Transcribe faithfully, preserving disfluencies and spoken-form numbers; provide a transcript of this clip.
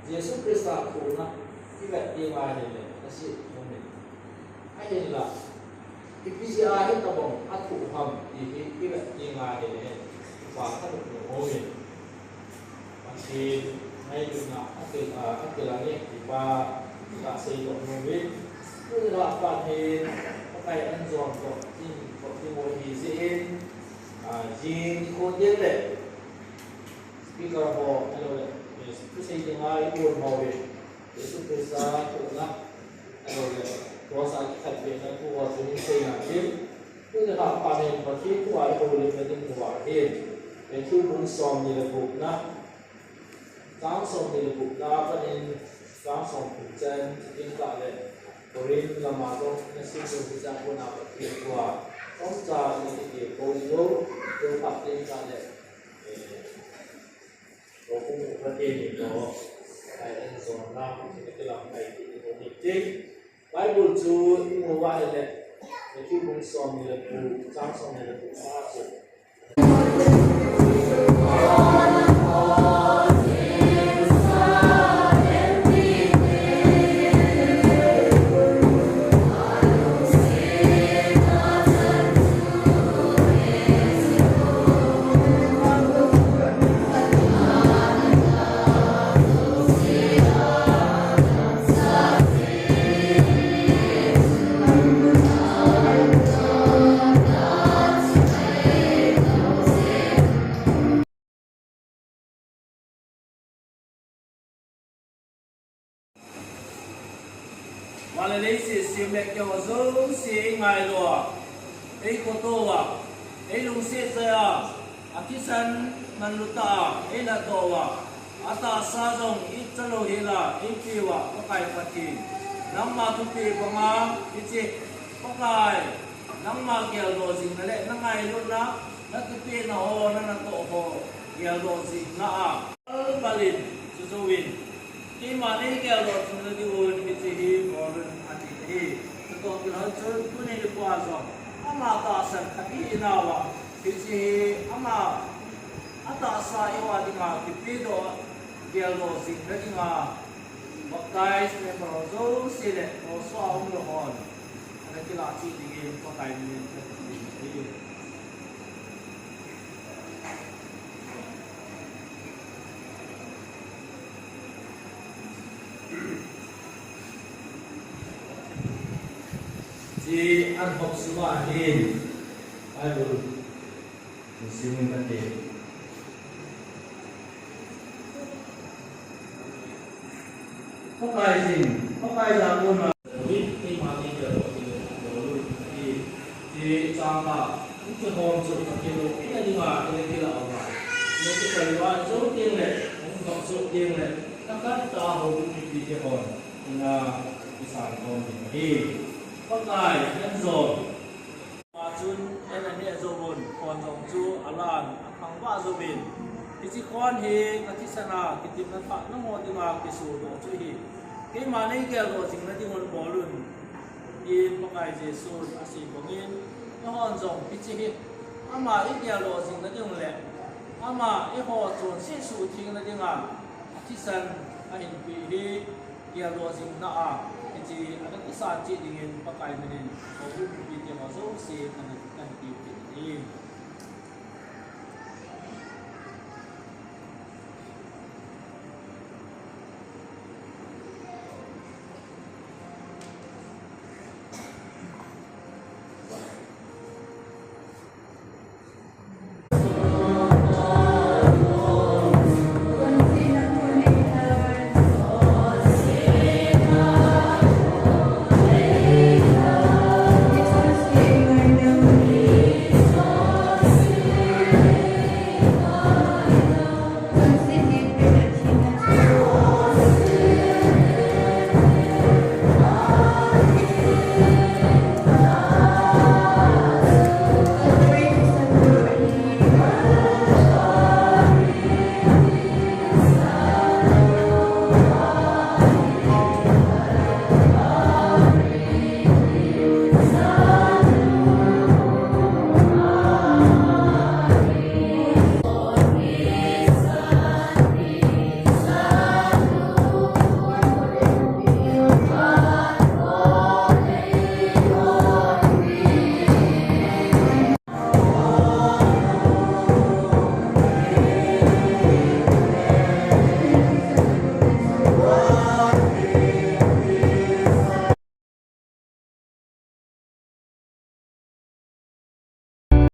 Jesu Christa thohna i vet ding ahile, a si umin. Ahinla, ipi jeh a hitobang a thoh ham ti hi i vet ding ahile, i pa ka nuh nuh umin. Pathen ngailutna a til, a, a til a nge i pa ka seidoh nom in. Tuni a pat hin, Pakai an jon toh, in toh, in mo hi jeh in, a, jing khon ding le, speaker ho, hello le, thusei dinga i pon ho ve. Jesu Christa thohna, ahilou le, cross a kikhenbehna thu ho chu hin seina ding. Tuni a pat hin Pathen thu a i houlimna ding thu ahin. Matthew bung somni le gupna, chang somni le gupna a pat in chang somthum chan, chuteng tah le Corinth lama jong i na sim diu hiche a kona Pathen thu a chomcha i na kiti kou diu, chuteng tah le, eh, Kou kou Pathen in lo, ai en zon na, kilam kai ti ko ni ti. Bible chu i mu uva ahile, Matthew bung somni le gup, chang somni le gup a chu. Van le leiset sem le keiho jouse eingailu a, eikhoto uva, eilungset chai a, athisan manlu tah a einatoh uva, atahsa jong ichalou hel a eipeh uva, Pakai Pathen, nangma thupeh banga hiche, Pakai, nangma geldoh jingna le nangailutna, nakipehna ho, nanatoh ho, Geldoh jingna a, palpal in, chujouvin, keima nei geldoh jingna diuvin hiche hi bol un ati ahi. Chutoh kilhon chun tuni nikho jong ama tahsan khat ihinauva, hiche hi ama atahsa eiho dinga kipedoh, geldoh jingna dinga baptize member ho jouse le, ho soh a umlou hon ana kilah cheh dingin Pakai min in kahin ti ahi. Hiche an hop sunga hin Bible hin sim in kate. Pakai jin, Pakai ja kona, keima nei geldoh jingna diuvin bol un ati. Hiche chang a, hiche hom chu kakilou ina dinga, ina kilah uva, ina kipai uva, jou teng le, hung kap jou teng le, thahat tah a houbung mipite hon ina kisan khom ding ahi. Pakai, eiho jong ama chun eina neh jouvun, khon jong chu alan, akhangvah jouvin, hiche khon hi kathisan a kitepna thah nangho dinga kisodoh chu ahi. Keima nei geldoh jingna diuvin bol un, tin Pakai Jesun asei bangin, eihon jong hiche hi ama igeldoh jingna diu le ama eiho chonset suhthengna dinga athisan ahinpeh hi, geldoh jingna a hiche ana kisan cheh dingin Pakai min in houbung mipite ho jouse kahin, kahin tiuvin ahi.